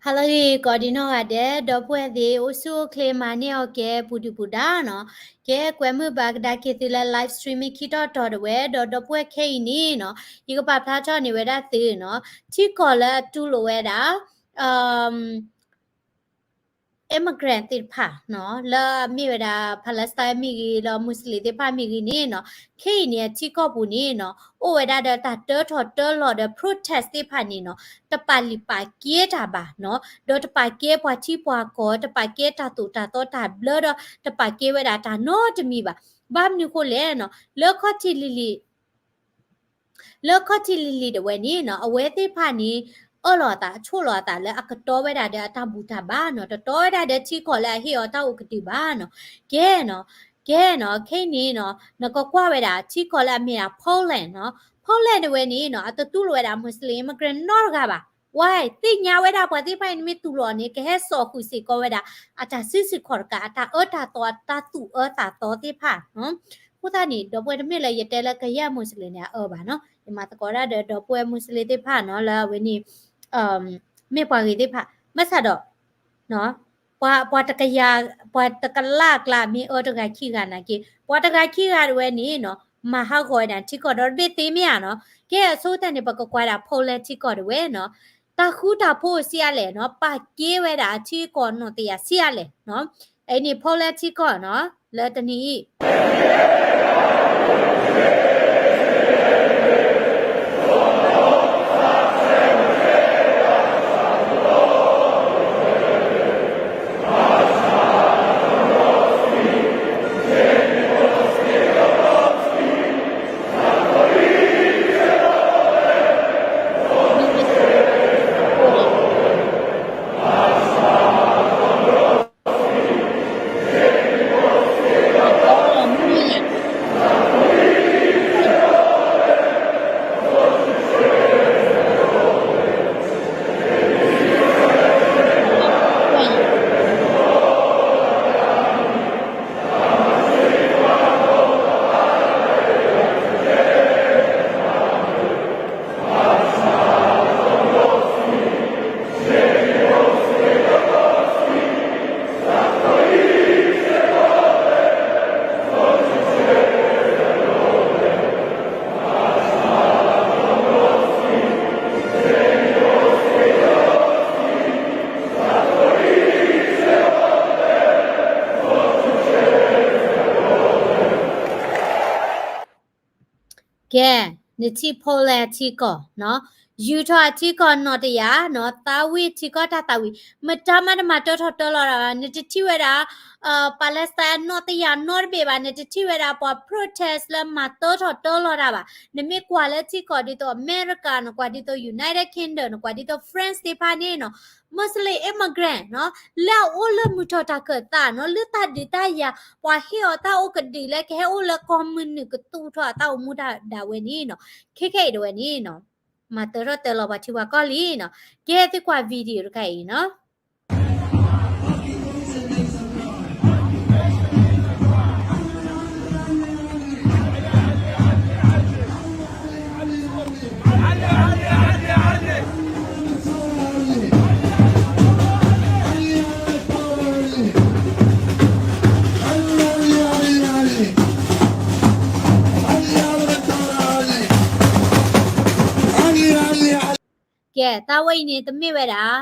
ဟါလၢအဂ့ၤ ကိးဒံနီၢ်ဂၤဒဲး ဒီပုၢ်ဝဲၢ်သ့ၣ် အိၣ်ဆူၣ်အိၣ်ချ့ မၤန့ၢ်အီၤကဲ ပူၤဒုၣ်ပူၤဒါနီၤ. ကဲ ကွဲမုာ်ဘၣ်ကဒါက့ၤသုလၢ live streaming ခံထီၣ်တီၤဒၣ်ဝဲ ဒီးဒီပုၢ်ဝဲၢ်ခဲအံၤန့ၣ်နီၤ ယကပာ်ဖျါထီၣ်န့ၢ်ဝဲဒၣ်သုနီၤ ထံကီၢ်လၢအတူၢ်လိာ်ဝဲဒၣ် immigrant သ့ၣ်တဖၣ်နီၤ လၢအမ့ၢ်ဝဲဒၣ် Palestine မ့ၢ်ဂ့ၤ လၢ Muslim သ့ၣ်တဖၣ်မ့ၢ်ဂ့ၤန့ၣ်နီၤ ခဲအံၤန့ၣ် အထံကီၢ်ပူၤန့ၣ်နီၤ အိၣ်ဝဲဒၣ်ဒီးတၢ်တၢထီၣ်တၢလီၤဒီး protest သ့ၣ်တဖၣ်န့ၣ်နီၤ တပာ်လုၢ်ပာ်ကဲတၢ်ဘၣ်နီၤ ဒီးတပာ်ကဲပှၤထံပှၤကီၢ် တပာ်ကဲတၢ်သိၣ်တၢ်သီတၢ်ဘျၢဒီး တပာ်ကဲဝဲဒၣ်တၢ်နီတမံၤဘၣ်. ဘၣ်မနုၤဃိလဲၣ်နီၤ လၢခီၣ်ထံးလံၤလံၤ လၢခီၣ်ထံးလံၤလံၤဒၣ်ဝဲန့ၣ်နီၤ အဝဲသ့ၣ်တဖၣ်န့ၣ် အၢၣ်လီၤအသး အဆိၣ်လီၤအသးလၢအကတီဝဲဒၣ်ဒီးအတၢ်ဘူၣ်တၢ်ဘါနီၤ တတီဝဲဒၣ်ဒီးထံကီၢ်လၢအဟ့ၣ်အီၤတၢ်အိၣ်ကဒုဘၣ်နီၤ. ကဲနီၤ ကဲနီၤ ခဲအံၤန့ၣ်နီၤ နကကွၢ်ဝဲဒၣ်ထံကီၢ်လၢအမ့ၢ်ဒၣ် Poland နီၤ Poland ဒၣ်ဝဲန့ၣ်နီၤ အတတူၢ်လိာ်ဝဲဒၣ် Muslim immigrant နီတဂၤဘၣ်. ဝါ သ့ၣ်ညါဝဲဒၣ်ပှၤသ့ၣ်တဖၣ်အံၤ နမ့ၢ်တူၢ်လိာ်အီၤန့ၣ် ကဟဲစိာ်ဃုာ်စ့ၢ်ကီးဝဲဒၣ် အတၢ်စုဆူၣ်ခီၣ်တကး အတၢ်အၢတၢ်သီ အတၢ်သူၣ်အၢသးသီသ့ၣ်တဖၣ်နီၤ. အဃိသတးန့ၣ် ဒီပုၢ်ဝဲၢ် တမ့ၢ်လၢယတဲလၢကယဲၢ် Muslim န့ၣ် အအၢဘၣ်နီၤ ယမၤသကိးဒၣ်ဒီး ဒီပုၢ်ဝဲၢ် Muslim သ့ၣ်တဖၣ်နီၤ လၢအဝဲန့ၣ် မ့ၢ်ပှၤဂ့ၤသ့ၣ်တဖၣ် ဘၣ်ဆၣ်ဒီး ပှၤ ပှၤတကယၤ ပှၤတကလးအကျါ မ့ၢ်အၢတဂၤခံဂၤနာ်က့ ပှၤတဂၤခံဂၤဒၣ်ဝဲန့ၣ်နီၤ မၤဟးဂီၤဝဲဒၣ်ထံကီၢ်ဒီတဘ့ၣ်သ့မ့ၢ်ဧါနီၤ. ကဲအဆိကတၢၢ်န့ၣ် ပကကွၢ်ဒၣ် Poland ထံကီၢ်ဒၣ်ဝဲနီၤ တၢ်ဃူတၢ်ဖိးဆံးအါလဲၣ်နီၤ ပာ်ကဲဝဲဒၣ်အထံကီၢ်နီၣ်တယၤဆံးအါလဲၣ်နီၤ. အအံၤန့ၣ် Poland ထံကီၢ်နီၤ လၢတနံၤအံၤ ကဲ နထံၣ် Poland ထံကီၢ်နီၤ ယူၤထီၣ်အထံကီၢ်နီၣ်တယၤနီၤ သးဝံၣ်ထံကီၢ်တၢ်သးဝံၣ် မတၤမးတမၤတၢထီၣ်တၢလီၤတၢ်ဘၣ် နတထံၣ်ဝဲဒၣ် Palestine အနီၣ်တယၤနီတဘ့ၣ်ဘၣ် နတထံၣ်ဝဲဒၣ်ပှၤ protest လၢမၤတၢထီၣ်တၢလီၤတၢ်ဘၣ် နမ့ၢ်ကွၢ်လၢထံကီၢ်ဒ်သိး America နကွၢ်ဒ်သိး United Kingdom နကွၢ်ဒ်သိး France သ့ၣ်တဖၣ်န့ၣ်နီၤ Muslim immigrant နီၤ လၢအအိၣ်လၢမုၢ်ထီၣ်တၢ်ခၢၣ်သးနီၤ လၢတၢ်ဒုးတၢ်ယၤ ပှၤဟ့ၣ်အီၤတၢ်အိၣ်ကဒုလၢကဟဲအိၣ်လၢကီၢ်မုၢ်နုာ်ကသူၣ်ထီၣ်အတၢ်အိၣ်မူတၢ်ဒၣ်ဝဲန့ၣ်နီၤ ခဲခဲအံၤဒၣ်ဝဲန့ၣ်နီၤ မၤတၢထီၣ်တၢလီၤပှၤထံပှၤကီၢ်လံနီၤ ကဲသုကွၢ် video တခါအံၤနီၤ ကဲ တၢ်ဝဲအံၤန့ၣ် တမ့ၢ်ဝဲဒၣ်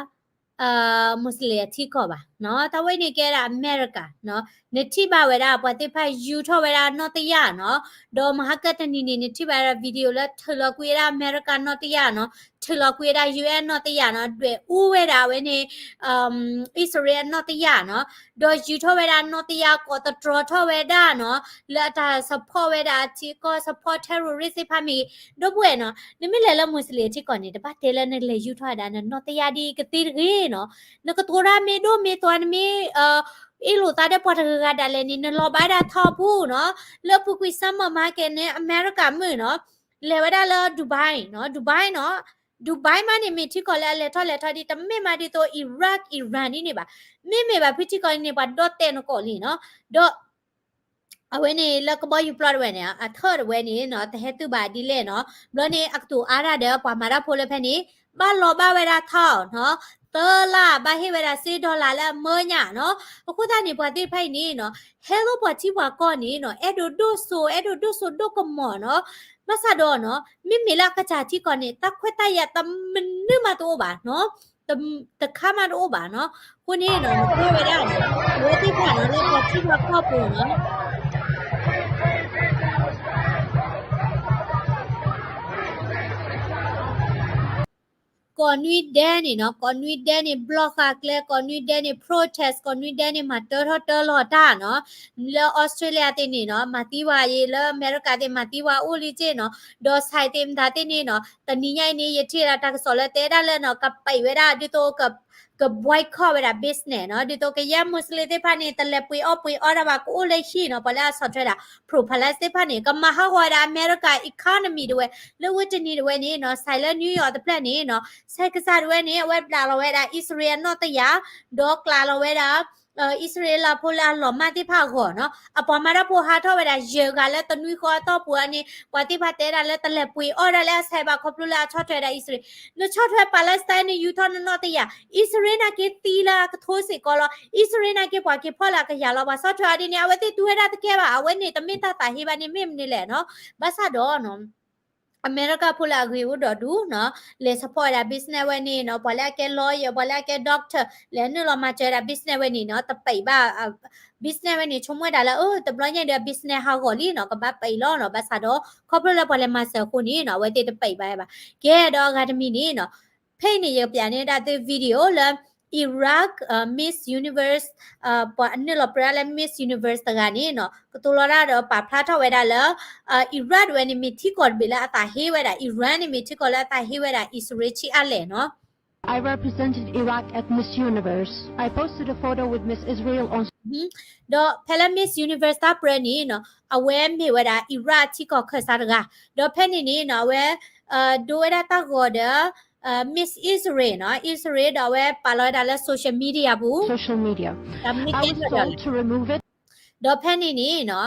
Muslim အထံကီၢ်ဘၣ်နီၤ တၢ်ဝဲအံၤန့ၣ်ကဲဒၣ် America နီၤ နထံၣ်ဘၣ်ဝဲဒၣ် ပှၤသ့ၣ်တဖၣ်ယူၤထီၣ်ဝဲဒၣ်နီၣ်တယၤနီၤ ဒီးမဟါကတနံၤန့ၣ် နထံၣ်ဘၣ်ဝဲဒၣ် video လၢထုးလီၤကွံာ်ဝဲဒၣ် America နီၣ်တယၤနီၤ ထုးလီၤကွံာ်ဝဲဒၣ် ယူၤအ့ၣ် နီၣ်တယၤနီၤ ဒွဲၣ်အူဝဲဒၣ်ဝဲန့ၣ် အံၣ်စရ့လးနီၣ်တယၤနီၤ ဒီးယူၤထီၣ်ဝဲဒၣ်နီၣ်တယၤ ကိးသတြီထီၣ်ဝဲဒၣ်နီၤ လၢအတၢ် support ဝဲဒၣ်အထံကီၢ် support terrorist သ့ၣ်တဖၣ်မ့ၢ်ဂ့ၤ ဒီပုၢ်ဝဲၢ်နီၤ နမ့ၢ်လဲၤလၢ Muslim အထံကီၢ်န့ၣ် တဘၣ်တဲလၢနလဲၤယူၤထီၣ်ဝဲဒၣ် နနီၣ်တယၤဒ်ကသ့တဂ့ၤနီၤ နကတိၤတၢ်မ့ၢ်ဒိၣ်မ့ၢ်သွါ နမ့ၢ် အ့ၣ်လိာ်သးဒီးပှၤတဂၤဂၤဒၣ်လဲာ်န့ၣ် နလီၤဘၣ်ဝဲဒၣ်ထီၣ်ပူၤနီၤ လၢအပူၤကွံာ် summer market န့ၣ် America မုၣ်နီၤ လဲၤဝဲဒၣ်လၢ Dubai နီၤ Dubai နီၤ Dubai မးန့ၣ် မ့ၢ်ထံကီၢ်လၢအလဲၤထီၣ်လဲၤထီဒ် တမ့ၢ်မးဒ်သိး Iraq Iran ဒ်န့ၣ်ဘၣ် မ့မ့ၢ်ဘၣ်ဖုထံကီၢ်န့ၣ် ပှၤဒီၣ်တဲာ်နကိာ်လံနီၤ ဒီး အဝဲန့ၣ်လၢကဘီယူၤပျီတဝဲန့ၣ် အထၢၣ်တဝဲန့ၣ်နီၤ တဟဲတုၤဘၣ်ဒ်လဲၣ်နီၤ ဘျီန့ၣ် အကတိၤအါတၢ်ဒီးပှၤမၤတၢ်ဖိလၢဖဲန့ၣ် ဘၣ်လီၤဘၣ်ဝဲဒၣ်ထီၣ်နီၤ သၢလါဘၣ်ဟ့ၣ်ဝဲဒၣ်စ့ dollar လၢအမၢညါနီၤ. အဃိသတးန့ၣ် ပှၤသ့ၣ်တဖၣ်အံၤန့ၣ်နီၤ ဟဲလီၤပှၤထံပှၤကီၢ်န့ၣ်နီၤ အဲၣ်ဒိးဒိၣ်စိ အဲၣ်ဒိးဒိၣ်စိဒိၣ်ကမီၤနီၤ. ဘၣ်ဆၣ်ဒီးနီၤ မ့မ့ၢ်လၢအကစၢ်ထံကီၢ်န့ၣ် တၢ်ခွဲးတၢ်ယာ်တမနုၤမးတအိၣ်ဘၣ်နီၤ, တခါမးတအိၣ်ဘၣ်နီၤ. အဃိန့ၣ်နီၤ နကွၢ်ဝဲဒၣ်နီၤ အဝဲသ့ၣ်တဖၣ်နီၤ လၢပှၤထံပှၤကီၢ်ပူၤနီၤ ကိးနွံဒဲးန့ၣ်နီၤ ကိးနွံဒဲးန့ၣ် block ဃာ်ကျဲ ကိးနွံဒဲးန့ၣ် protest ကိးနွံဒဲးန့ၣ် မၤတၢထီၣ်တၢလီၤတၢ်နီၤ. လၢ Australia သ့ၣ်န့ၣ်နီၤ မၤသံဝဲအံၤ လၢအမဲရကၤသ့ၣ်မၤသံဝဲအိၣ်လံက့နီၤ. ဒီး site သ့ၣ်မတၤသ့ၣ်န့ၣ်နီၤ တနံၤညါအံၤန့ၣ် ယထံၣ်လၢတၢ်ကစီၣ်လၢတဲဒၣ်လၢနီၤ ကပံးဝဲဒၣ် ဒ်သိးက က boycott ဝဲဒၣ် business နီၤ. ဒ်သိးကယဲၢ် Muslim သ့ၣ်တဖၣ်န့ၣ် တလဲၤပှ့ၤအီၣ်ပှ့ၤအီတၢ်ဘၣ် ကအိၣ်လၢဟံၣ်နီၤ. ပှၤလၢအဆီၣ်ထွဲဒၣ် pro-Palestine သ့ၣ်တဖၣ်န့ၣ် ကမၤဟးဂီၤဝဲဒၣ်အမဲရကၤ economy တဝဲ လၢဝ့ၢ်တနံၤတဝဲန့ၣ်နီၤ စဲးလၢ New York တဖျၢၣ်န့ၣ်နီၤ စဲးကစၢ်တဝဲန့ၣ် အဝဲဘျးလီၤဝဲဒၣ် အံၣ်စရ့လးအနီၣ်တယာ် ဒီးကျးလီၤဝဲဒၣ် အံၣ်စရ့လးဖိလၢအလီၤမၢ်သ့ၣ်တဖၣ်အဂီၢ်နီၤ. အပှၤမၤတၢ်ဖိဟးထီၣ်ဝဲဒၣ်ယဲၢ်ဂၤလၢတနွံဃီအတီၢ်ပူၤန့ၣ် ပှၤသ့ၣ်တဖၣ်တဲဒၣ်လၢတလဲၤပှ့ၤအီၣ်ဒၣ်လၢအစဲးဘၣ် ခီဖျိလၢအဆီၣ်ထွဲဒၣ်အံၣ်စရ့လး. နဆီၣ်ထွဲ Palestine န့ၣ် ယူၤထီၣ်နနီၣ်တယာ် အံၣ်စရ့လးနာ်က့သံလၢအကထိစ့ၢ်ကီးလီၤ. အံၣ်စရ့လးနာ်က့ပှၤက့ၤဖီၣ်လၢအကယၤလီၤ. ပှၤဆီၣ်ထွဲအီၤဒ်န့ၣ် အဝဲသ့ၣ်တူၢ်ဝဲဒၣ်တကဲဘၣ်. အဝဲန့ၣ်တမ့ၢ်တၢ်သးဟ့ဘၣ်န့ၣ် မ့ၢ်မနုၤလဲၣ်နီၤ. ဘၣ်ဆၣ်ဒီးနီၤ အမဲရကၤဖိလၢအဂ့ၤအိၣ်ဒီးဒူနီၤ လဲၤ support ဝဲဒၣ် business ဝဲန့ၣ်နီၤ ပှၤလၢအကဲ lawyer ပှၤလၢအကဲ doctor လဲၤနုာ်လီၤမၤစၢၤဝဲဒၣ် business ဝဲန့ၣ်နီၤ တပံးဘၣ် business ဝဲန့ၣ် ဆိကမိၣ်ဝဲဒၣ်လၢ အၢ တဘျီညါဒီး business ဟးဂီၤလံနီၤ ကဘၣ်ပံးလီၤနီၤ. ဘၣ်ဆၣ်ဒီး ခီဖျိလၢပှၤလဲၤမၤစၢၤအဃိန့ၣ်နီၤ အဝဲသ့ၣ်တပံးဘၣ်ဘၣ်. ကဲဒီးအဂၤတမံၤန့ၣ်နီၤ ဖဲအံၤန့ၣ် ယကပျးန့ၢ်ဒၣ်သု video လၢ Iraq Miss Universe ပှၤအနုာ်လီၤပြၢလၢ Miss Universe တဂၤန့ၣ်နီၤ ကတိၤလီၤဒၣ်ဒီးပာ်ဖျါထီၣ်ဝဲဒၣ်လၢ Iraq တဝဲန့ၣ် မ့ၢ်ထံကီၢ်တဘ့ၣ်လၢအသးဟ့ဝဲဒၣ် Iran န့ၣ် မ့ၢ်ထံကီၢ်လၢအသးဟ့ဝဲဒၣ် အံၣ်စရ့လးဆံးအါလဲၣ်နီၤ. I represented Iraq at Miss Universe. I posted a photo with Miss Israel on ဒီးဖဲလၢ Miss Universe တၢ်ပြၢန့ၣ်နီၤ အဝဲမ့ၢ်ဝဲဒၣ် Iraq ထံကီၢ်ခၢၣ်စးတဂၤ ဒီးဖဲန့ၣ်န့ၣ်နီၤ အဝဲ ဒိဝဲဒၣ်တၢ်ဂီၤဒီး Miss Israel နီၤ Israel ဒီးအဝဲပာ်လီၤဝဲဒၣ်လၢ social media ပူၤ social media ဒီးမ့ၢ်ကဲထီၣ်ဒီး ဒီးဖဲန့ၣ်န့ၣ်နီၤ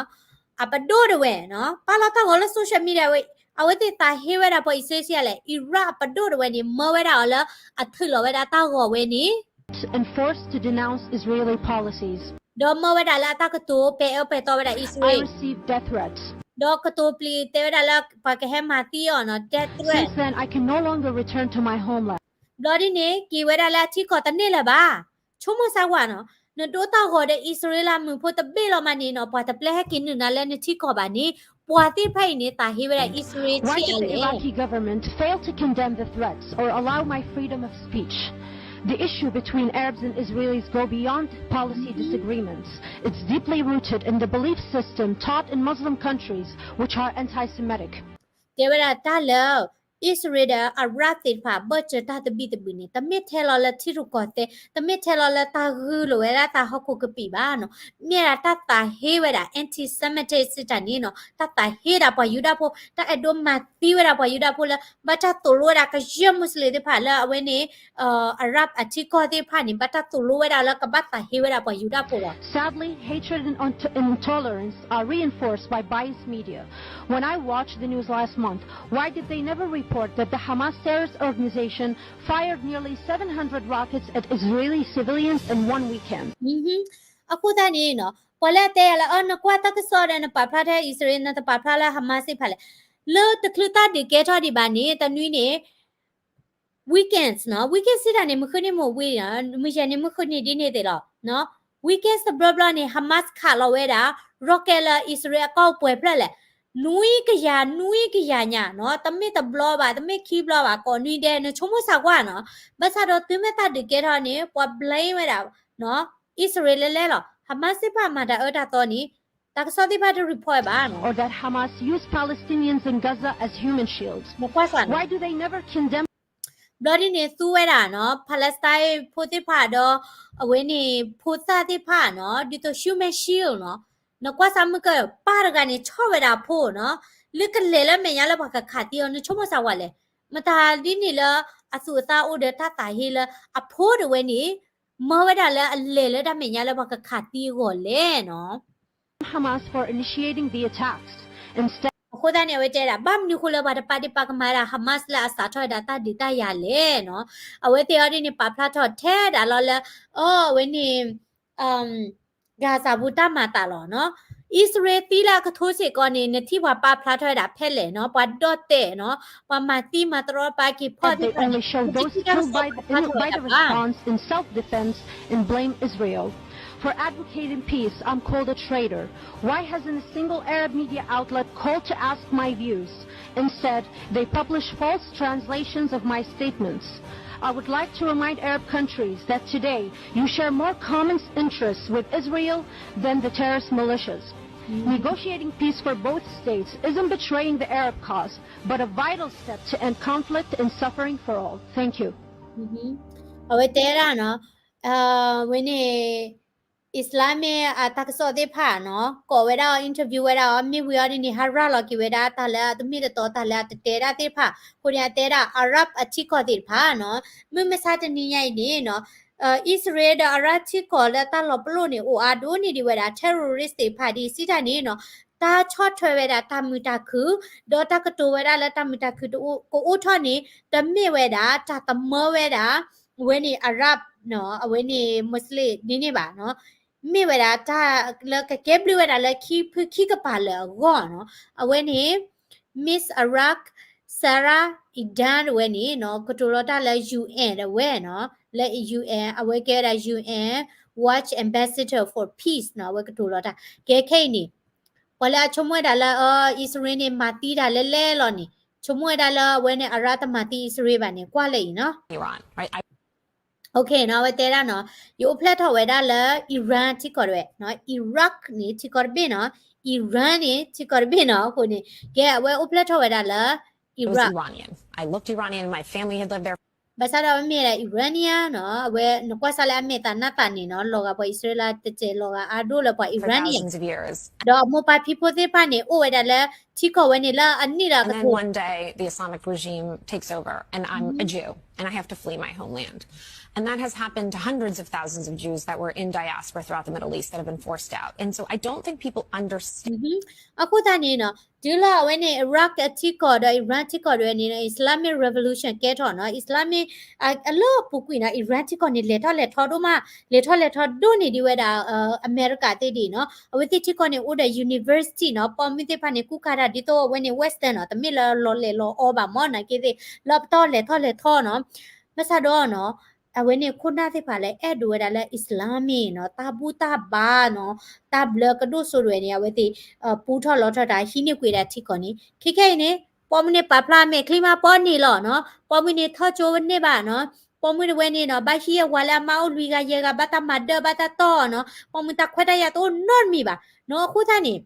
အပဒိၣ်တဝဲနီၤ ပာ်လီၤတၢ်ဂီၤလၢ social media ဝဲ အဝဲသ့ၣ်သးဟ့ဝဲဒၣ်ပှၤအံၣ်စရ့လးဆံးအါလဲၣ် Iraq အပဒိၣ်တဝဲန့ၣ် မၢဝဲဒၣ်အီၤလၢ အထုးလီၤဝဲဒၣ်တၢ်ဂီၤဝဲန့ၣ် and forced to denounce Israeli policies. ဒီးမၢဝဲဒၣ်လၢအတၢ်ကတိၤပဲာ်အၢပဲာ်သီဝဲဒၣ်အံၣ်စရ့လး I received death threats. ဒီးကတိၤပျံၤတဲဝဲဒၣ်လၢ ပှၤကဟဲမၤသံအီၤနီၤ death threat. Since then, I can no longer return to my homeland. ဘျီဒ်န့ၣ် က့ၤဝဲဒၣ်လၢအထံကီၢ်တန့ၢ်လၢၤဘၣ်. ဆိကမိၣ်စၢ်ကွၢ်နီၤ နဒိတၢ်ဂီၤဒီးအံၣ်စရ့လးမုၣ်ဖိတဘ့ၣ်လီၤမးန့ၣ်နီၤ ပှၤတပျဲဟဲက့ၤနုာ်နၤလၢနထံကီၢ်ဘၣ်န့ၣ် ပှၤသ့ၣ်တဖၣ်အံၤန့ၣ် သးဟ့ဝဲဒၣ်အံၣ်စရ့လးဆံးအါလဲၣ်. Why did the Iraqi government fail to condemn the threats or allow my freedom of speech? The issue between Arabs and Israelis go beyond policy disagreements. It's deeply rooted in the belief system taught in Muslim countries, which are anti-Semitic. တဲဝဲဒၣ်တၢ်လၢ အံၣ်စရ့လးဒီး Arab သ့ၣ်တဖၣ် ဘၢၣ်စၢၤတၢ်သဘံၣ်သဘုၣ်န့ၣ် တမ့ၢ်ထဲလီၤလၢထံရူၢ်ကီၢ်သဲး တမ့ၢ်ထဲလီၤလၢတၢ်ဂုာ်လိာ်ဝဲဒၣ်တၢ်ဟီၣ်ခိၣ်ကပံာ်ဘၣ်နီၤ မ့ၢ်ဒၣ်တၢ်သးဟ့ဝဲဒၣ် anti-Semitism စံးတၢ်န့ၣ်နီၤ တၢ်သးဟ့ဒၣ်ပှၤယူဒၤဖိ တၢ်အဲၣ်ဒိးမၤသံဝဲဒၣ်ပှၤယူဒၤဖိလၢ ဘၣ်တၢ်သိၣ်လိဝဲဒၣ်ကယဲၢ် Muslim သ့ၣ်တဖၣ်လၢအဝဲန့ၣ် Arab အထံကီၢ်သ့ၣ်တဖၣ်န့ၣ် ဘၣ်တၢ်သိၣ်လိဝဲဒၣ်လၢကဘၣ်သးဟ့ဝဲဒၣ်ပှၤယူဒၤဖိလီၤ. Sadly, hatred and intolerance are reinforced by biased media. When I watched the news last month, why did they never report that the Hamas terrorist organization fired nearly seven hundred rockets at Israeli civilians in one weekend? အဃိသတးန့ၣ်နီၤ ပှၤလၢအတဲယၤလၢ အၢ နကွၢ်တၢ်ကစီၣ်ဒီး နပာ်ဖျါထဲအံၣ်စရ့လး နတပာ်ဖျါလၢ Hamas သ့ၣ်တဖၣ်လဲၣ် လၢတချုးတၢ်ဒုးကဲထီၣ်ဒံးဘၣ်န့ၣ် တနွံန့ၣ် weekends နီၤ weekends စံးတၢ်န့ၣ် မုၢ်ဃုနံၤမုၢ်ဝံၤ မုၢ်ယဲၢ်နံၤမုၢ်ဃုနံၤဒ်န့ၣ်သ့ၣ်လီၤ. weekends တဘျီဘျီန့ၣ် Hamas ခးလီၤဝဲဒၣ် rocket လၢအံၣ်စရ့လးအကီၢ်ပှဲၤဖျၢၣ်လဲၣ် နွံကယၤ နွံကယၤညါနီၤ တမ့ၢ်တဘျီဘၣ် တမ့ၢ်ခံဘျီဘၣ် ကိးနွံဒဲး နဆိကမိၣ်စၢ်ကွၢ်နီၤ ဘၣ်ဆၣ်ဒီးတုၤမ့ၢ်တၢ်ဒုးကဲထီၣ်န့ၣ် ပှၤ blame ဝဲဒၣ် အံၣ်စရ့လးလဲၣ်လီၤ Hamas သ့ၣ်တဖၣ်မၤတၢ်အၢတၢ်သီန့ၣ် တၢ်ကစီၣ်သ့ၣ်တဖၣ်တ report ဘၣ်နီၤ or that Hamas use Palestinians in Gaza as human shields. Why do they never condemn ဘျီဒ်န့ၣ် သူဝဲဒၣ်နီၤ Palestine ဖိသ့ၣ်တဖၣ်ဒီး အဝဲန့ၣ် ဖိသၣ်သ့ၣ်တဖၣ်နီၤ ဒ်သိး human shield နီၤ နကွၢ်စၢ်မုၢ်ကၢၢ် ပၢ်တဂၤန့ၣ် ဆီၣ်ဝဲဒၣ်အဖိနီၤ လၢကလဲၤလၢမဲာ်ညါလၢပှၤကခးသံအီၤ နဆိကမိၣ်စၢ်ဝဲလဲၣ် မတၤဒ်န့ၣ်လၢ အသူၣ်အသးအိၣ်ဒီးတၢ်သးဟ့လၢ အဖိတဝဲန့ၣ် မၢဝဲဒၣ်လၢအလဲၤလၢတၢ်မဲာ်ညါလၢပှၤကခးသံအဂီၢ်လဲၣ်နီၤ Hamas for initiating the attacks. Instead အဃိသတးန့ၣ် အဝဲတဲဒၣ် ဘၣ်မနုၤဃိလၢပှၤတပာ်ဒ့ၣ်ပာ်ကမၣ်ဝဲဒၣ် Hamas လၢအစးထီၣ်ဝဲဒၣ်တၢ်ဒုးတၢ်ယၤလဲၣ်နီၤ. အဝဲသ့ၣ်အီၤဒ်န့ၣ် ပာ်ဖျါထီၣ်ထဲဒၣ်လီၤလၢ အဝဲန့ၣ် Gaza ပူၤတၢ်မၤသးလီၤနီၤ. အံၣ်စရ့လးသံလၢအကထိစ့ၢ်ကီးန့ၣ် နထံၣ်ပှၤပာ်ဖျါထီၣ်ဝဲဒၣ်ဖဲလဲၣ်နီၤ, ပှၤဒီၣ်တဲာ်နီၤ, ပှၤမၤသံမၤတရီပာ်က့ၤဖီၣ်သ့ၣ်တဖၣ်န့ၣ် ပှၤတထံၣ်တၢ်ကစီၣ်ပာ်ဖျါထီၣ်ဝဲဒၣ်ဘၣ်. For advocating peace, I'm called a traitor. Why hasn't a single Arab media outlet called to ask my views? Instead, they publish false translations of my statements. I would like to remind Arab countries that today you share more common interests with Israel than the terrorist militias. Negotiating peace for both states isn't betraying the Arab cause, but a vital step to end conflict and suffering for all. Thank you. အဝဲတဲဒၣ်နီၤ, ဝဲန့ၣ် Islamic အတၢ်ကစီၣ်သ့ၣ်တဖၣ်နီၤ ကိးဝဲဒၣ်အီၤ interview ဝဲဒၣ်အီၤ မ့ၢ်ဝံၤအီၤဒ်န့ၣ် ဟးရၤလီၤက့ၤဝဲဒၣ်တၢ်လၢအတမ့ၢ်တတီတၢ်လၢအတတဲဒၣ်သ့ၣ်တဖၣ်, အဃိန့ၣ် အတဲဒၣ် Arab အထံကီၢ်သ့ၣ်တဖၣ်နီၤ, မုၢ်မဆါတနံၤညါအံၤန့ၣ်နီၤ အံၣ်စရ့လးဒီး Arab ထံကီၢ်လၢတၢ်လီၤပလိာ်န့ၣ် အိၣ်အါဒိၣ်န့ၢ်ဒံးဝဲဒၣ် terrorist သ့ၣ်တဖၣ်ဒ်စံးတၢ်န့ၣ်နီၤ, တၢ်ဆီၣ်ထွဲဝဲဒၣ်တၢ်မုာ်တၢ်ခုၣ်, ဒီးတၢ်ကတိၤဝဲဒၣ်လၢတၢ်မုာ်တၢ်ခုၣ်ကအိၣ်ထီၣ်န့ၣ် တမ့ၢ်ဝဲဒၣ်တၢ်သမၢဝဲဒၣ် အဝဲန့ၣ် Arab နီၤ, အဝဲန့ၣ် Muslim ဒ်န့ၣ်ဘၣ်နီၤ, မ့ၢ်ဝဲဒၣ်တၢ်လၢကကဲဘျုးဝဲဒၣ်လၢခံဖုခံကပၤလၢာ်အဂီၢ်နီၤ, အဝဲန့ၣ် Miss Iraq Sarah Edan တဝဲန့ၣ်နီၤ ကတိၤလီၤတၢ်လၢ UN တဝဲနီၤ, လၢ UN အဝဲကဲဝဲဒၣ် UN Watch Ambassador for Peace နီၤ, အဝဲကတိၤလီၤတၢ် ကဲခဲအံၤန့ၣ် ပှၤလၢအဆိကမိၣ်ဝဲဒၣ်လၢ အံၣ်စရ့လးန့ၣ် မၤသံတၢ်လဲၣ်လဲၣ်လီၤန့ၣ် ဆိကမိၣ်ဝဲဒၣ်လၢအဝဲန့ၣ် Iraq တမၤသံအံၣ်စရ့လးဘၣ်န့ၣ် ကွၢ်လၢအံၤနီၤ. အဝဲတဲဒၣ်နီၤ, ယအိၣ်ဖျဲၣ်ထီၣ်ဝဲဒၣ်လၢ Iran ထံကီၢ်တဝဲနီၤ, Iraq န့ၣ် ထံကီၢ်တဘ့ၣ်နီၤ, Iran န့ၣ် ထံကီၢ်တဘ့ၣ်နီၤ, အဃိန့ၣ် ကဲအဝဲအိၣ်ဖျဲၣ်ထီၣ်ဝဲဒၣ်လၢ Iraq ဘၣ်ဆၣ်ဒီးအဝဲမ့ၢ်ဒၣ် Iranian နီၤ, အဝဲနကွၢ်စၢ်လၢအမဲာ်သးနၢ်သးန့ၣ်နီၤ, လီၤဂာ်ပှၤအံၣ်စရ့လးတစဲး လီၤဂာ်အါဒိၣ်လၢပှၤ Iranian ဒီးအမိၢ်ပၢ်ဖံဖိသ့ၣ်တဖၣ်န့ၣ် အိၣ်ဝဲဒၣ်လၢထံကီၢ်ဝဲန့ၣ်လၢအနံၣ်လၢအကထိ And then one day the Islamic regime takes over and I'm a Jew and I have to flee my homeland. And that has happened to hundreds of thousands of Jews that were in diaspora throughout the Middle East that have been forced out. And so I don't think people understand. အဃိသတးန့ၣ်နီၤ, တုၤလၢအဝဲန့ၣ် Iraq အထံကီၢ်ဒီး Iran ထံကီၢ်တဝဲန့ၣ်နီၤ, Islamic Revolution ကဲထီၣ်နီၤ, Islamic အလၢအပူၤကွံာ်နီၤ, Iran ထံကီၢ်န့ၣ် လဲၤထီၣ်လဲၤထီဒိၣ်မး, လဲၤထီၣ်လဲၤထီဒိၣ်န့ၢ်ဒံးဝဲဒၣ် အမဲရကၤသ့ၣ်ဒ်နီၤ, အဝဲသ့ၣ်ထံကီၢ်န့ၣ် အိၣ်ဒီး university နီၤ, ပိာ်မုၣ်သ့ၣ်တဖၣ်န့ၣ် ကူၣ်ကၤတၢ်ဒ်သိးအဝဲန့ၣ် Western နီၤ, တမ့ၢ်လၢလီၤလဲၤလီၤအီဘၣ်မ့ၢ်နာ်က့သ့ၣ်, လၢပတီၢ်လဲၤထီၣ်လဲၤထီနီၤ, ဘၣ်ဆၣ်ဒီးနီၤ အဝဲန့ၣ်ခိၣ်နၢ်သ့ၣ်တဖၣ်လၢအဲၣ်ဒိးဝဲဒၣ်လၢ Islamic နီၤ, တၢ်ဘူၣ်တၢ်ဘါနီၤ, တၢ်ဘျၢကဒိၣ်စိဒိၣ်ဝဲန့ၣ် အဝဲသ့ၣ် ပူထီၣ်လီထီၣ်တၢ် ဟံးန့ၢ်ကွံာ်ဒၣ်ထံကီၢ်န့ၣ်, ခဲခဲအံၤန့ၣ် ပိာ်မုၣ်န့ၣ်ပာ်ဖျါအမဲာ်ချံမး ပိာ်န့ၣ်လီၤနီၤ, ပိာ်မုၣ်န့ၣ်ထီၣ်ကၠိဝဲန့ၣ်ဘၣ်နီၤ, ပိာ်မုၣ်တဝဲန့ၣ်နီၤ ဘၣ်ဟံးအဝၤလၢအမါအိၣ်လွံၢ်ဂၤယဲၢ်ဂၤ ဘၣ်တၢ်မၤဒၢဘၣ်တၢ်တီၢ်နီၤ, ပိာ်မုၣ်တၢ်ခွဲးတၢ်ယာ်တအိၣ်နီတမံၤဘၣ်နီၤ, အဃိသတးန့ၣ်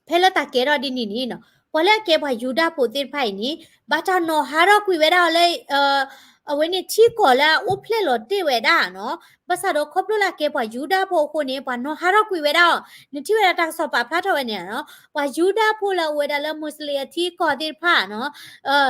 ဖဲလၢတၢ်ကဲထီၣ်ဒ်န့ၣ်န့ၣ်နီၤ, ပှၤလၢအကဲပှၤယူဒၤဖိသ့ၣ်တဖၣ်အံၤန့ၣ် ဘၣ်တၢ်နီၤဟးထီၣ်ကွံာ်ဝဲဒၣ်အီၤလၢ အဝဲန့ၣ်ထံကီၢ်လၢအအိၣ်ဖျဲၣ်လီၤတ့ၢ်ဝဲဒၣ်နီၤ, ဘၣ်ဆၣ်ဒီးခီဖျိလၢအကဲပှၤယူဒၤဖိအဃိန့ၣ် ပှၤနီၤဟးထီၣ်ကွံာ်ဝဲဒၣ်အီၤ, နထံၣ်ဝဲဒၣ်တၢ်ကစီၣ်ပာ်ဖျါထီၣ်ဝဲန့ၣ်နီၤ, ပှၤယူဒၤဖိလၢအအိၣ်ဝဲဒၣ်လၢ Muslim အထံကီၢ်သ့ၣ်တဖၣ်နီၤ,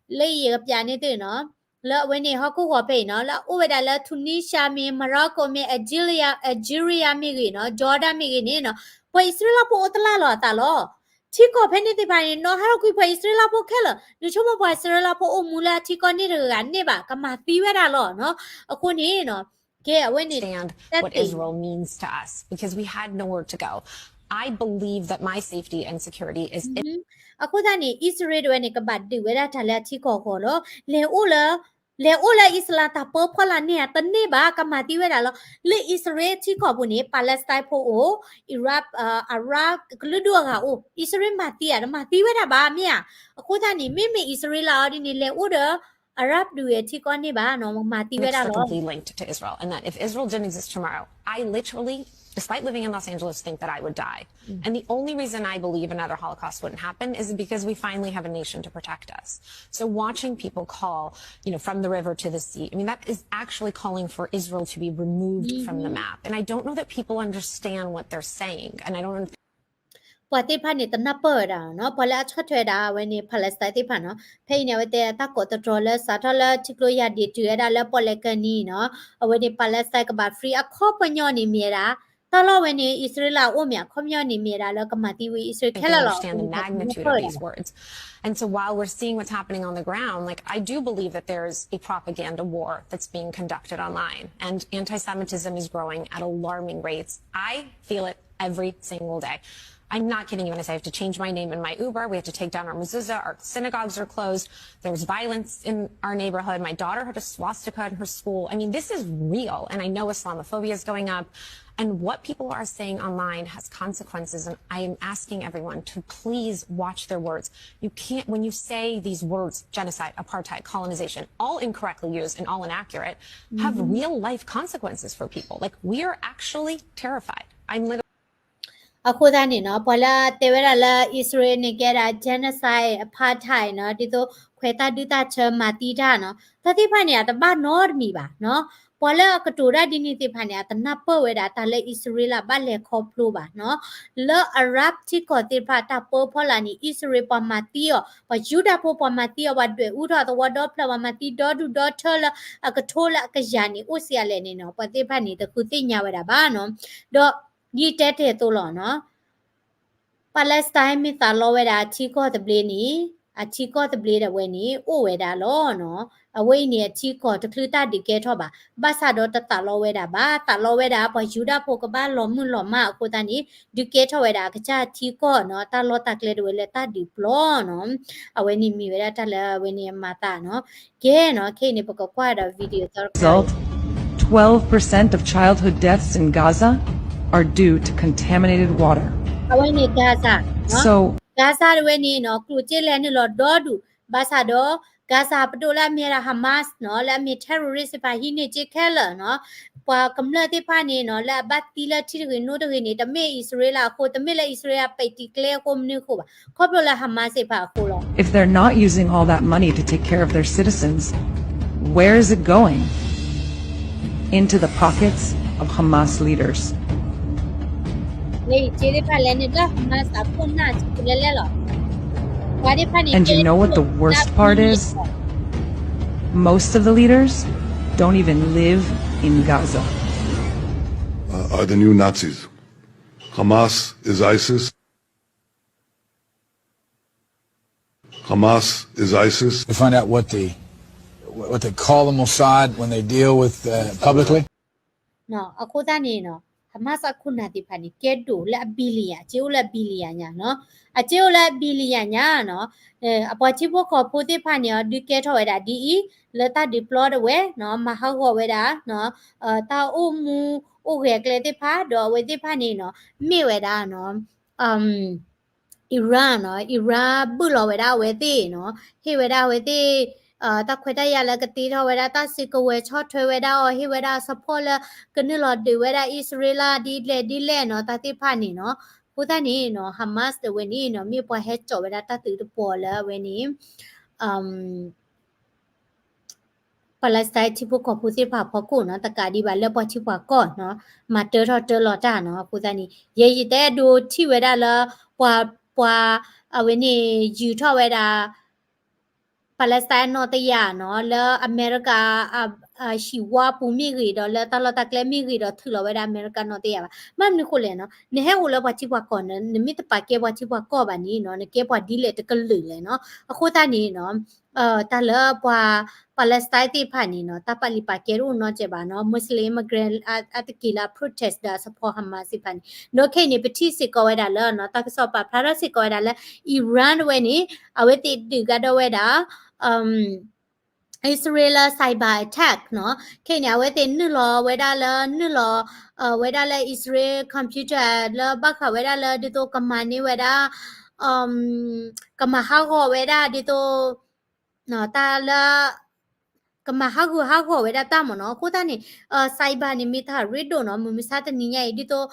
လၢယကပျးန့ၢ်သုနီၤ လၢအဝဲန့ၣ်ဟီၣ်ခိၣ်ဂီၤဖဲအံၤနီၤ လၢအအိၣ်ဝဲဒၣ်လၢ Tunisia မ့ၢ် Morocco မ့ၢ် Algeria, Algeria မ့ၢ်ဂ့ၤနီၤ Jordan မ့ၢ်ဂ့ၤန့ၣ်နီၤ ပှၤအံၣ်စရ့လးဖိအိၣ်တလၢ်လီၤအသးလီၤ. ထံကီၢ်ဖဲန့ၣ်သ့ၣ်တဖၣ်န့ၣ် နီၤဟးထီၣ်ကွံာ်ပှၤအံၣ်စရ့လးဖိခဲလၢာ်, နဆိကမိၣ်ပှၤအံၣ်စရ့လးဖိအိၣ်မူလၢအထံကီၢ်န့ၣ်တဂၤဂၤန့ၣ်ဘၣ် ကမၤသံဝဲဒၣ်လီၤနီၤ. အဃိန့ၣ်နီၤ ကဲအဝဲန့ၣ် what Israel means to us because we had nowhere to go. I believe that my safety and security is အဃိသတးန့ၣ် အံၣ်စရ့လးတဝဲန့ၣ် ကဘၣ်ဒုးဝဲဒၣ်တၢ်လၢအထံကီၢ်အဂီၢ်လီၤ. လဲၤအိၣ်လၢ လဲၤအိၣ်လၢအံၣ်စလၣ်တၢ်ပၢဖီလာ်န့ၣ်ဧါ တန့ၢ်ဘၣ် ကမၤသံဝဲဒၣ်လီၤ. လၢအံၣ်စရ့လးထံကီၢ်ပူၤန့ၣ် Palestine ဖိအိၣ်, Iraq, Arab ကလုာ်ဒူၣ်အဂၤအိၣ်, အံၣ်စရ့လးမၤသံဧါ တမၤသံဝဲဒၣ်ဘၣ်မ့ၢ်ဧါ. အဃိသတးန့ၣ် မ့မ့ၢ်အံၣ်စရ့လးအီၤဒ်န့ၣ် လဲၤအိၣ်ဒီး Arab ဒုးအထံကီၢ်န့ၣ်ဘၣ်နီၤ မၤသံဝဲဒၣ်လီၤ. Inextricably linked to Israel, and that if Israel didn't exist tomorrow, I literally, despite living in Los Angeles, think that I would die. And the only reason I believe another Holocaust wouldn't happen is because we finally have a nation to protect us. So watching people call, you know, from the river to the sea, I mean, that is actually calling for Israel to be removed from the map. And I don't know that people understand what they're saying. And I don't know ပှၤသ့ၣ်တဖၣ်န့ၣ် တနၢ်ပၢၢ်ဝဲဒၣ်နီၤ, ပှၤလၢအဆီၣ်ထွဲဒၣ်ဝဲန့ၣ် Palestine သ့ၣ်တဖၣ်နီၤ, ဖဲအံၤန့ၣ် အဝဲတဲတၢ်ကိးသတြီၤလၢစးထီၣ်လၢထံကျိယၤဒ့ၣ်တုၤဝဲဒၣ်လၢပီၣ်လဲၣ်ကၢနံၤနီၤ, အဝဲန့ၣ် Palestine ကဘၣ် free အခီပညီန့ၣ်မ့ၢ်ဝဲဒၣ် တၢ်လီၢ်ဝဲန့ၣ် အံၣ်စရ့လးအိၣ်မ့ၢ် အခီပညီန့ၣ်မ့ၢ်ဝဲဒၣ်လၢကမၤသံဝံၤ အံၣ်စရ့လးခဲလၢာ်လီၤ. And so while we're seeing what's happening on the ground, like, I do believe that there's a propaganda war that's being conducted online, and anti-Semitism is growing at alarming rates. I feel it every single day. I'm not kidding you when I say I have to change my name in my Uber. We have to take down our mezuzah. Our synagogues are closed. There's violence in our neighborhood. My daughter had a swastika in her school. I mean, this is real. And I know Islamophobia is going up. And what people are saying online has consequences. And I am asking everyone to please watch their words. You can't, when you say these words, genocide, apartheid, colonization, all incorrectly used and all inaccurate, have real life consequences for people. Like, we are actually terrified. I'm literally အဃိသတးန့ၣ်နီၤ ပှၤလၢတဲဝဲဒၣ်လၢ အံၣ်စရ့လးန့ၣ်ကဲဒၣ် genocide, apartheid နီၤ ဒ်သိးခွဲးတၢ်ဒုၣ်တၢ်ဆၢမၤသံတၢ်နီၤ တၢ်သ့ၣ်တဖၣ်န့ၣ် အတဘၣ်နီတမံၤဘၣ်နီၤ. ပှၤလၢအကတိၤတၢ်ဒ်န့ၣ်သ့ၣ်တဖၣ်န့ၣ် အတနၢ်ပၢၢ်ဝဲဒၣ်တၢ်လၢအံၣ်စရ့လးဘၣ်လဲၤခီဖျိဘၣ်နီၤ. လၢ Arab ထံကီၢ်သ့ၣ်တဖၣ်တၢ်ပၢဖီလာ်န့ၣ် အံၣ်စရ့လးပှၤမၤသံအီၤ ပှၤယူဒၤဖိပှၤမၤသံအီၤ ပှၤဒွဲၣ်အူထီၣ်သဝီဒီဖျၢၣ် ပှၤမၤသံဒီဒူၣ်ဒီထၢလၢအကထိလၢအကယၤန့ၣ် အိၣ်စံးအါလဲၣ်န့ၣ်နီၤ ပှၤသ့ၣ်တဖၣ်န့ၣ် တဃုသ့ၣ်ညါဝဲဒၣ်ဘၣ်နီၤ. ဒီးဒ်တဲတ့ၢ်အသိးလီၤနီၤ Palestine မ့ၢ်သးလီဝဲဒၣ်အထံကီၢ်သဘျ့န့ၣ် အထံကီၢ်သဘျ့ဒၣ်ဝဲန့ၣ် အိၣ်ဝဲဒၣ်လီၤနီၤ. အဝဲအံၤန့ၣ် အထံကီၢ်တချုးတၢ်ဒုးကဲထီၣ်ဘၣ်. ဘၣ်ဆၣ်ဒီးတသးလီဝဲဒၣ်ဘၣ်. သးလီဝဲဒၣ် ပှၤယူဒၤဖိကဘၣ်လီၤမုၢ်လီၤမၢ်အဃိသတးန့ၣ် ဒုးကဲထီၣ်ဝဲဒၣ်အကစၢ်ထံကီၢ်နီၤ တၢ်လီၢ်တၢ်ကျဲဒၣ်ဝဲလၢတၢ်ဒုးပျီနီၤ. အဝဲန့ၣ်မ့ၢ်ဝဲဒၣ်တၢ်လၢအဝဲန့ၣ်အမၤသးနီၤ. ကဲနီၤ ခဲအံၤန့ၣ် ပကကွၢ်ဒီး video သီတခါ Result, twelve percent of childhood deaths in Gaza are due to contaminated water. အဝဲန့ၣ် Gaza နီၤ So Gaza တဝဲန့ၣ်နီၤ ကျိၣ်စ့လဲၤနုာ်လီၤဒီဒူၣ် ဘၣ်ဆၣ်ဒီး Gaza ပဒိၣ်လၢအမ့ၢ်ဝဲဒၣ် Hamas နီၤ လၢအမ့ၢ် terrorist သ့ၣ်တဖၣ်ဟံးန့ၢ်စ့ခဲလၢာ်နီၤ ပှၤကမျၢၢ်သ့ၣ်တဖၣ်န့ၣ်နီၤ လၢအဘၣ်သံလၢထံတဂ့ၤနိတဂ့ၤန့ၣ် တမ့ၢ်အံၣ်စရ့လးအဃိ တမ့ၢ်လၢအံၣ်စရ့လးပဲာ်တံၤကျဲအဃိမနုၤအဃိဘၣ် ခီဖျိလၢ Hamas သ့ၣ်တဖၣ်အဃိလီၤ. If they're not using all that money to take care of their citizens, where is it going? Into the pockets of Hamas leaders. လၢအံၤ စ့သ့ၣ်တဖၣ်လဲၤနုာ်လၢ Hamas အခိၣ်နၢ်စ့လဲၤလဲၤလီၤ. ပှၤသ့ၣ်တဖၣ်န့ၣ် And you know what the worst part is? Most of the leaders don't even live in Gaza. Uh, are the new Nazis. Hamas is ISIS. Hamas is ISIS. To find out what the, what they call the Mossad when they deal with, uh, publicly. နီၤ အဃိသတးန့ၣ်နီၤ Hamas အခိၣ်နၢ်သ့ၣ်တဖၣ်န့ၣ် ကဲဒိၣ်လၢအ billion အစ့အိၣ်လၢအ billion ညါနီၤ အစ့အိၣ်လၢအ billion ညါနီၤ အပှၤထံဖိကီၢ်ဖိသ့ၣ်တဖၣ်န့ၣ်အီၤ ဒုးကဲထီၣ်ဝဲဒၣ်ဒ်အံၤ လၢတၢ်ဒုးပျီဒၣ်ဝဲနီၤ မၤဟးဂီၤဝဲဒၣ် တၢ်အိၣ်မူအိၣ်ဂဲၤအကျဲသ့ၣ်တဖၣ် ဒီးအဝဲသ့ၣ်တဖၣ်န့ၣ်နီၤ မ့ၢ်ဝဲဒၣ်နီၤ Iran နီၤ Iran ဘုၣ်လီၤဝဲဒၣ်အဝဲသ့ၣ်နီၤ ဟ့ၣ်ဝဲဒၣ်အဝဲသ့ၣ် တၢ်ခွဲးတၢ်ယာ်လၢကတ့ထီၣ်ဝဲဒၣ် တၢ်စုကဝဲၤဆီၣ်ထွဲဝဲဒၣ်အီၤ ဟ့ၣ်ဝဲဒၣ် support လၢကနုာ်လီၤဒုးဝဲဒၣ်အံၣ်စရ့လးဒ်လဲၣ်ဒ်လဲၣ်နီၤ တၢ်သ့ၣ်တဖၣ်န့ၣ်နီၤ အဃိသတးန့ၣ်နီၤ Hamas တဝဲန့ၣ်နီၤ မ့ၢ်ပှၤဟဲစိာ်ဝဲဒၣ်တၢ်သုးတပီၤလၢအဝဲန့ၣ် Palestine ထံဖိကီၢ်ဖိသ့ၣ်တဖၣ်အဖီခိၣ်နီၤ တကးဒံးဘၣ်လၢပှၤထံပှၤကီၢ်နီၤ မၤတၢထီၣ်တၢလီၤတၢ်နီၤ အဃိသတးန့ၣ် ယဲယတဲဒိထံၣ်ဝဲဒၣ်လၢ ပှၤ ပှၤ အဝဲန့ၣ် ယုာ်ထီၣ်ဝဲဒၣ် Palestine နီၢ်တယာ်နီၤ လၢအမဲရကၤ ဟံၣ်ဝါပူၤမ့ၢ်ဂ့ၤဒီး လၢတၢ်လီၢ်တၢ်ကျဲမ့ၢ်ဂ့ၤဒီး ထုးလီၤဝဲဒၣ်အမဲရကၤနီၢ်တယာ်ဘၣ်. ဘၣ်မနုၤဃိလဲၣ်နီၤ နဟဲအိၣ်လၢပှၤထံပှၤကီၢ်န့ၣ် နမ့ၢ်တပာ်ကဲပှၤထံပှၤကီၢ်ဘၣ်န့ၣ်နီၤ နကဲပှၤဒ်လဲၣ်တကလုာ်လဲၣ်နီၤ အဃိသတးန့ၣ်နီၤ တၢ်လၢပှၤ Palestine သ့ၣ်တဖၣ်န့ၣ်နီၤ တၢ်ပာ်လုၢ်ပာ်ကဲတအိၣ်နီတစဲးဘၣ်နီၤ Muslim immigrant အါတက့ၢ်လၢအ protest ဒီးအ support Hamas သ့ၣ်တဖၣ်န့ၣ် ဒီးခဲအံၤန့ၣ် ပထံၣ်စ့ၢ်ကီးဝဲဒၣ်လၢနီၤ တၢ်ကစီၣ်ပာ်ဖျါထီၣ်စ့ၢ်ကီးဝဲဒၣ်လၢ Iran တဝဲန့ၣ် အဝဲသ့ၣ်ဒုးကဒီးဝဲဒၣ် အံၣ်စရ့လး cyber attack နီၤ ခဲအံၤန့ၣ် အဝဲသ့ၣ်နုာ်လီၤဝဲဒၣ်လၢ နုာ်လီၤ ဝဲဒၣ်လၢအံၣ်စရ့လး computer လၢဘၣ်ဃးဝဲဒၣ်လၢဒ်သိးကမၤန့ၢ်ဝဲဒၣ် ကမၤဟးဂီၤဝဲဒၣ်ဒ်သိး တၢ်လၢ ကမၤဟးဂူာ်ဟးဂီၤဝဲဒၣ်တၢ်မ့ၢ်နီၤ အဃိသတးန့ၣ် cyber န့ၣ်မ့ၢ်တၢ်ရ့ဒိၣ်နီၤ မုၢ်မဆါတနံၤညါအံၤ ဒ်သိး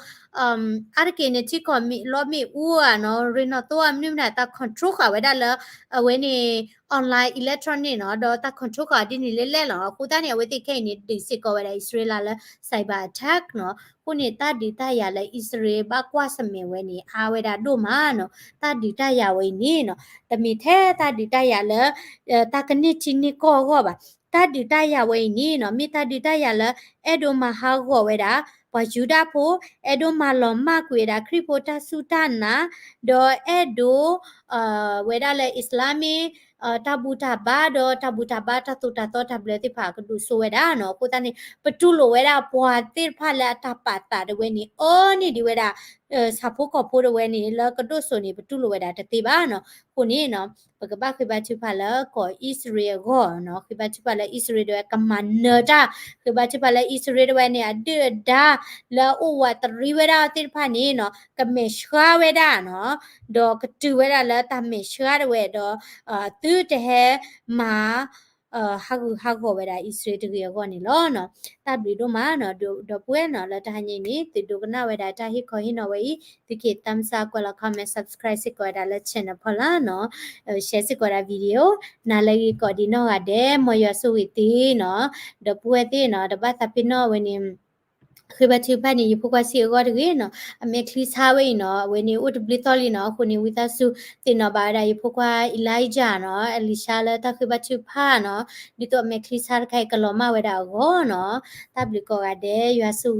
အါတက့ၢ်န့ၣ် ထံကီၢ်မ့ၢ်လီမ့ၢ်အူဧါနီၤ ရ့နီၣ်သိအမနုၤမနုၤ တၢ် control ဃာ်ဝဲဒၣ်လၢ အဝဲန့ၣ် online electronic နီၤ ဒီးတၢ် control ဃာ်ဒ်န့ၣ်လဲၣ်လဲၣ်လီၤ အဃိသတးန့ၣ် အဝဲသ့ၣ်ခဲအံၤန့ၣ် ဒုးစ့ၢ်ကီးဝဲဒၣ်အံၣ်စရ့လးလၢ cyber attack နီၤ အဃိန့ၣ် တၢ်ဒုးတၢ်ယၤလၢအံၣ်စရ့လးဘၣ်ကွၢ်ဆၢၣ်မဲာ်ဝဲန့ၣ် အါဝဲဒၣ်ဒိၣ်မးနီၤ တၢ်ဒုးတၢ်ယၤဝဲအံၤန့ၣ်နီၤ တမ့ၢ်ထဲတၢ်ဒုးတၢ်ယၤလၢ တၢ်ကန့ၢ်ထံန့ၢ်ကီၢ်အဂီၢ်ဘၣ် တၢ်ဒုးတၢ်ယၤဝဲအံၤန့ၣ်နီၤ မ့ၢ်တၢ်ဒုးတၢ်ယၤလၢ အဲၣ်ဒိးမၤဟးဂီၤဝဲဒၣ် ပှၤယူဒၤဖိ အဲၣ်ဒိးမၤလီၤမၢ်ကွံာ်ဝဲဒၣ်ခရံာ်ဖိတၢ်စူၢ်တၢ်နာ် ဒီးအဲၣ်ဒိး ဝဲဒၣ်လၢ Islamic တၢ်ဘူၣ်တၢ်ဘါ ဒီးတၢ်ဘူၣ်တၢ်ဘါတၢ်သိၣ်တၢ်သီတၢ်ဘျၢသ့ၣ်တဖၣ်ကဒိၣ်စိဝဲဒၣ်နီၤ. အဃိသတးန့ၣ် ပတူၢ်လိာ်ဝဲဒၣ်ပှၤသ့ၣ်တဖၣ်လၢအတၢ်ပာ်သးတဝဲန့ၣ် အီန့ၢ်ဒံးဝဲဒၣ် ဆၣ်ဖိကီၢ်ဖိတဝဲန့ၣ် လၢကဒိၣ်စိန့ၣ် ပတူၢ်လိာ်ဝဲဒၣ်တသ့ဘၣ်နီၤ. အဃိန့ၣ်နီၤ ပကဘၣ်ဃ့ဘါထုကဖၣ်လၢကီၢ်အံၣ်စရ့လးအဂီၢ်နီၤ, ဃ့ဘါထုကဖၣ်လၢအံၣ်စရ့လးတဝဲကမၤနၢၤတၢ်, ဃ့ဘါထုကဖၣ်လၢအံၣ်စရ့လးတဝဲန့ၣ် အဒုၣ်အဒါလၢအအိၣ်ဝးတရံးဝဲဒၣ်သ့ၣ်တဖၣ်န့ၣ်နီၤ ကမဲာ်ဆှးဝဲဒၣ်နီၤ, ဒီးကတုၤဝဲဒၣ်လၢတၢ်မဲာ်ဆှးတဝဲဒီး သုတဟဲမၤ ဟးဂူာ်ဟးဂီၤဝဲဒၣ်အံၣ်စရ့လးတဂ့ၤအဂီၢ်န့ၣ်လီၤနီၤ. တၢ်ဘျုးဒိၣ်မးနီၤ ဒီပုၢ်ဝဲၢ်နီၤ လၢတဟါညါအံၤန့ၣ် သုဒိကနၣ်ဝဲဒၣ်တၢ်ဟ့ၣ်ခီဟ့ၣ်နီၤဝဲအံၤ သုက့ၤ thumbs up ကွဲးလီၤ comment subscribe စ့ၢ်ကီးဝဲဒၣ်လၢ channel ဖီလာ်နီၤ, share စ့ၢ်ကီးဝဲဒၣ် video နၤလၢအဂ့ၤကိးဒံးနီၢ်ဂၤဒဲး မ်ယွၤဆိၣ်ဂ့ၤသုနီၤ, ဒီပုၢ်ဝဲၢ်သ့ၣ်နီၤ တဘၣ်သးပ့ၤနီၣ်ဝဲန့ၣ် ဃ့ဘါထုကဖၣ်န့ၣ် ယဖိခွါစံးအဂီၢ်တဂ့ၤနီၤ, အမဲာ်ချံဆါဝဲအံၤနီၤ, အဝဲန့ၣ်အိၣ်တဘျုးသီလံနီၤ, အဃိန့ၣ် ဝံသးစူၤသ့ၣ်နီၣ်ဘၣ်ဝဲဒၣ်ယဖိခွါ Elijah နီၤ, Elisha လၢတၢ်ဃ့ဘါထုကဖၣ်နီၤ, ဒ်သိးအမဲာ်ချံဆါတခါအံၤကလီၤမၢ်ဝဲဒၣ်အဂီၢ်နီၤ, တၢ်ဘျုးကိးဂၤဒဲး ယွၤဆိၣ်ဂ့ၤ